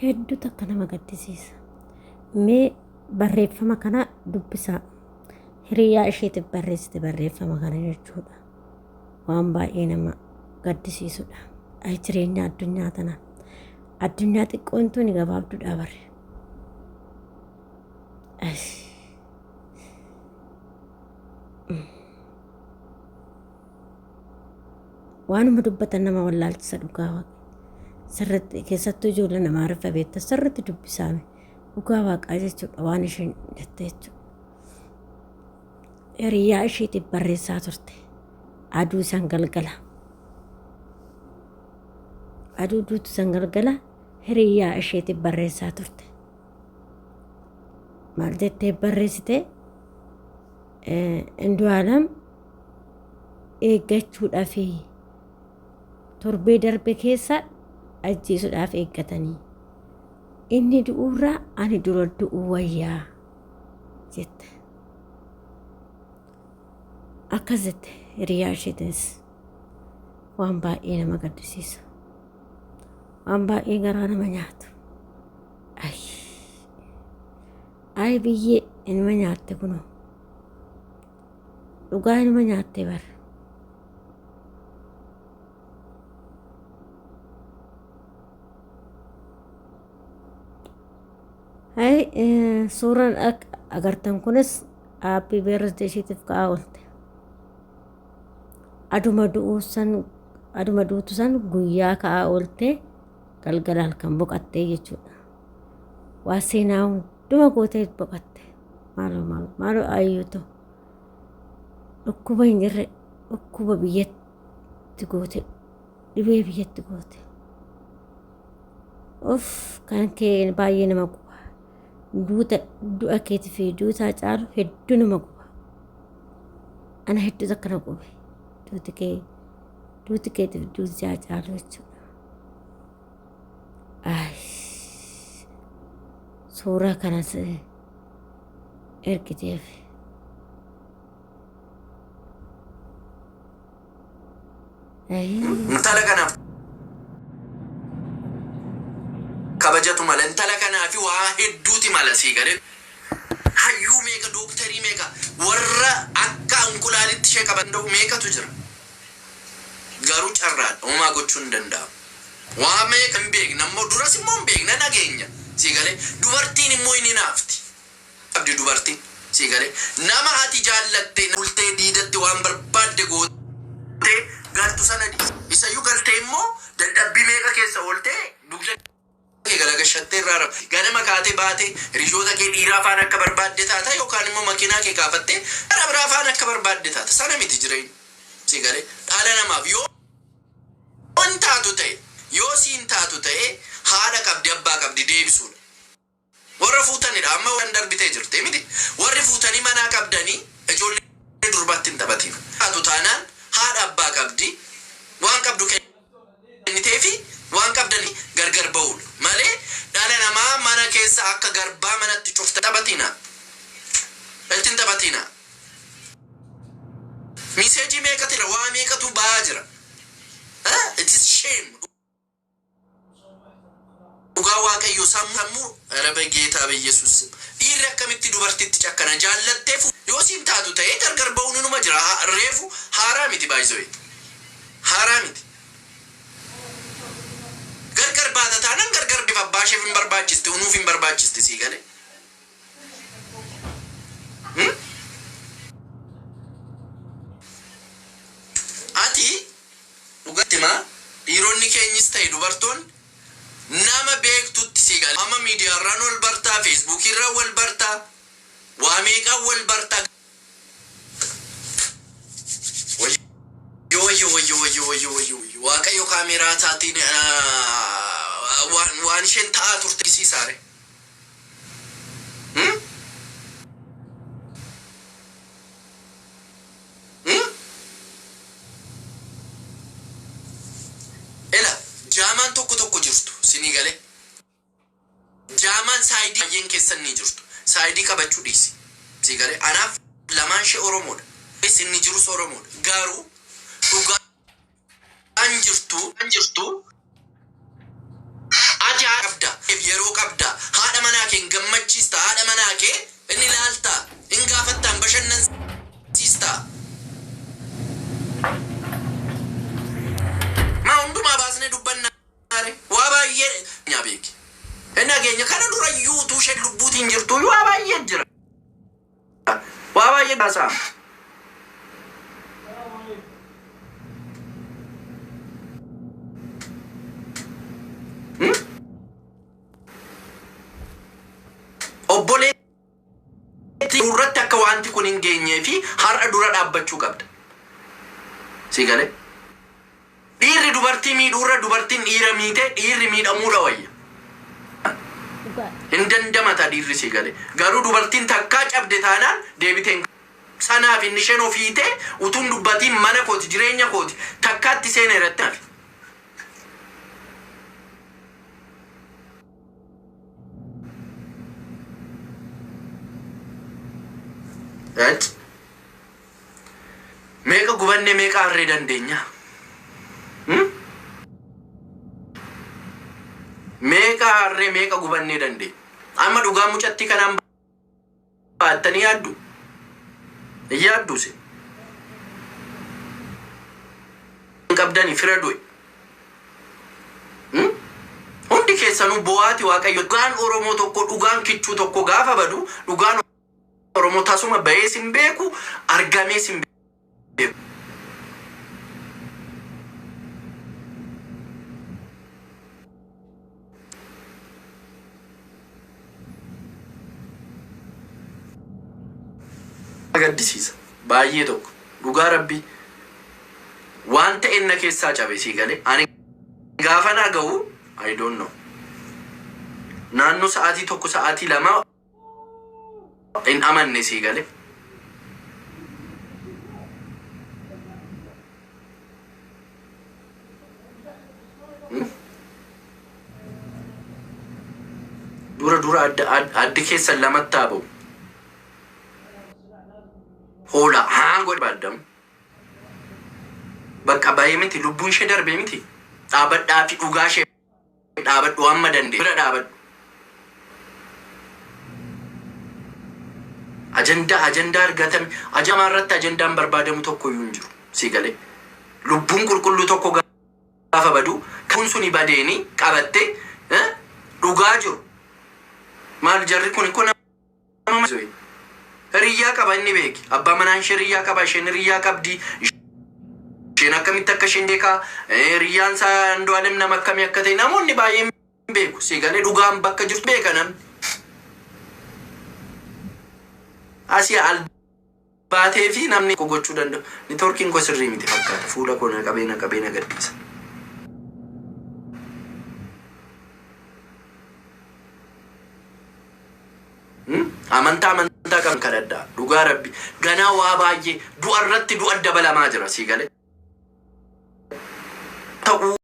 Hedduu takka nama gaddisiisa. Mee barreeffama kana dubbisaa. Hiriyaa isheetiif barreessite barreeffama kana jechuudha. Waan baay'ee nama gaddisiisudha. Ay jireenya addunyaa tana. Addunyaa xiqqoon tuni gabaabduudha barre. Ay. Waanuma dubbatan nama wallaalchisa dhugaa waaqa. Sirriitti keessattuu ijoolleen Amaariffa beektan sirriitti dubbisaame dhugaa waaqaa jechuudha waan isheen jette jechuudha. Hiriyaa isheetiif barreessaa turte. Aduu san galgala. Aduu duutu san galgala hiriyaa isheetiif barreessaa turte. Maal jettee barreessite? Andu'aalam eeggachuudhaaf torbee darbe keessa ajjeesuudhaaf eeggatanii. Inni du'uurraa ani dura du'uu wayyaa jette. Akkas jette hiriyaa isheetiinis waan baay'ee nama gaddisiisa. Waan baay'ee garaa nama nyaatu. Ay biyyee inuma nyaatte kunoo. Dhugaa inuma nyaatte bar. Hay suuraan agartan kunis aappii birthday isheetiif ka'aa oolte. Aduma du'uu san aduma duutu san guyyaa ka'aa oolte galgala halkan boqattee jechuudha. Waa seenaa hunduma gootee boqatte. Maaloo maaloo maaloo ayyuuto dhukkuba hin jirre dhukkuba biyyatti goote dhibee biyyatti goote. Uff kan kee baay'ee nama guba. Duuta du'a keetii fi duutaa caalu hedduu nama guba. Ana hedduu takka na gube. Duuti kee duuti keetiif duuti caalu jechuudha. Ay suuraa kanas ergiteef. Intala kanaaf kabajatu mala. Intala kanaafi waa hedduuti mala sii galee. Hayyuu meeqa dooktarii meeqa warra akka ankulaalitti ishee qaban danda'u meeqatu jira. Garuu carraadha. Homaa gochuun hin danda'amu. Waa meeqa hin beekna immoo duras immoo hin beekna dhageenya. Sii galee dubartiin immoo hin hinaafti. Qabdi dubartiin. Sii galee nama ati jaallatte bultee diidatti waan barbaadde gootee galtu sana dhiisi. Isayyuu galtee immoo dadhabbii meeqa keessa ooltee dugda kee galagashattee irraa rafa. Ganama kaatee baatee hiriyoota kee dhiiraa faana akka barbaadde taata yookaan immoo makiinaa kee kaafattee gara biraa faana akka barbaadde taata. Sana miti jireenya. Sii galee dhala namaaf yoo hin taatu ta'e yoo siin taatu ta'e haadha qabdi abbaa qabdi deebisuudha. Warra fuutanidha amma waan darbitee jirti miti. Warri fuutanii manaa qabdanii ijoollee durbaatti hin taphatiin. Taatu taanaan haadha abbaa qabdi waan qabdu kenniteefi waan qabdanii gargar ba'uudha. Malee dhala namaa mana keessa akka garbaa manatti cufta taphatina. Ittiin taphatina. Miseejii meeqatu jira? Waa meeqatu ba'aa jira? It is shame. Dhugaa Waaqayyo sammuu ኧረ በጌታ በኢየሱስ ስም dhiirri akkamitti dubartitti cakkana jaallattee yoo siin taatu ta'ee gargar ba'uun inuma jira reefu haaraa miti baay'isoo haaraa miti gargar baata taanaan gargar bifa abbaa isheef hin barbaachisti unuuf hin barbaachisti sii galee. Ati dhugatti maa dhiironni keenyis ta'e dubartoonni nama beektutti sii gala. Amma miidiyaarraan wal bartaa, feesbuukirraan wal bartaa, waa meeqaan wal bartaa. Wayyo wayyo wayyo wayyo wayyo wayyo Waaqayyo kaameeraa isaatiin waan isheen ta'aa turte sisaare. Ela jaamaan tokko tokko jirtu sinii galee. Jaamaan saayidii baay'een keessan ni jirtu. Saayidii qabachuu dhiisi. Sii galee anaaf lamaan ishee Oromoodha. Inni jirus Oromoodha. Garuu dhugaan jirtu ati qabda. Yeroo qabda, haadha manaa kee hin gammachiista, haadha manaa kee inni ilaalta, hin gaafattaan, bashannansiista. Maa hundumaa baasnee dubbannaare? Waa baay'ee nyaa beeki. Inni nageenya kana dura iyyuu utuu isheen lubbuutiin jirtu waa baay'ee jira. Waa baay'ee haasa'ama. Obboleettii irratti akka wanti kun hin geenyee fi har'a dura dhaabbachuu qabda. Si galee? Dhiirri dubartii miidhuurra dubartiin dhiira miite dhiirri miidhamuudha wayya. Dhugaa. Hin dandamata dhiirri, si galee. Garuu dubartiin takkaa cabde taanaan deebiteen sanaaf inni isheen ofiitee utuun dubbatiin mana kooti, jireenya kooti, takkaatti seena irratti hafe. Ec. Meeqa gubannee, meeqa harree dandeenya? Hmm? Meeqa harree, meeqa gubannee dandeenya? Amma dhugaa mucattii kanaan baattanii yaaddu? Hin yaaddu isin. Hin qabdanii fira du'e. Hmm? Hundi keessanuu bo'aati. Waaqayyo, dhugaan Oromoo tokko, dhugaan kichuu tokko gaafa badu, dhugaan Oromoo tasuma bahees hin beeku, argamees hin beeku. Gaddisiisa baay'ee tokko, dhugaa rabbii waan ta'e na keessaa cabe, sii galee? Ani gaafa naa ga'u, I don't know, naannoo sa'aatii 1, sa'aatii 2 hin amanne, sii galee? Dura dura adda addi keessan lamatti haa ba'u. Hoola haan godhe baaddamu. Bakka bahee miti, lubbuun ishee darbee miti. Dhaabadhaa fi dhugaa ishee dhaabadhu, amma dandeenye bira dhaabadhu. Ajandaa ajandaa argatame ajamaa irratti ajandaan barbaadamu tokko iyyuu hin jiru. Sii galee? Lubbuun qulqulluu tokko gaafa badu kun suni badeeni qabattee dhugaa jiru. Maal jarri kun kun nama hiriyyaa qaba inni beeki. Abbaa manaan ishee hiriyyaa qaba, isheen hiriyyaa qabdi. Isheen akkamitti akka isheen beekaa, hiriyyaan isaa Andu'aalem nama akkamii akka ta'e namoonni baay'een beeku. Si galee? Dhugaan bakka jirtu beeka namni. Asii al baatee fi namni tokko gochuu danda'u. Networkiin koo sirrii miti fakkaata. Fuula koo na qabee na qabee na gaddisa. Amantaa amantaa kan kadhadhaa. Dhugaa rabbi. Ganaa waa baay'ee du'a irratti du'a dabalamaa jira, sii galee. Ta'uu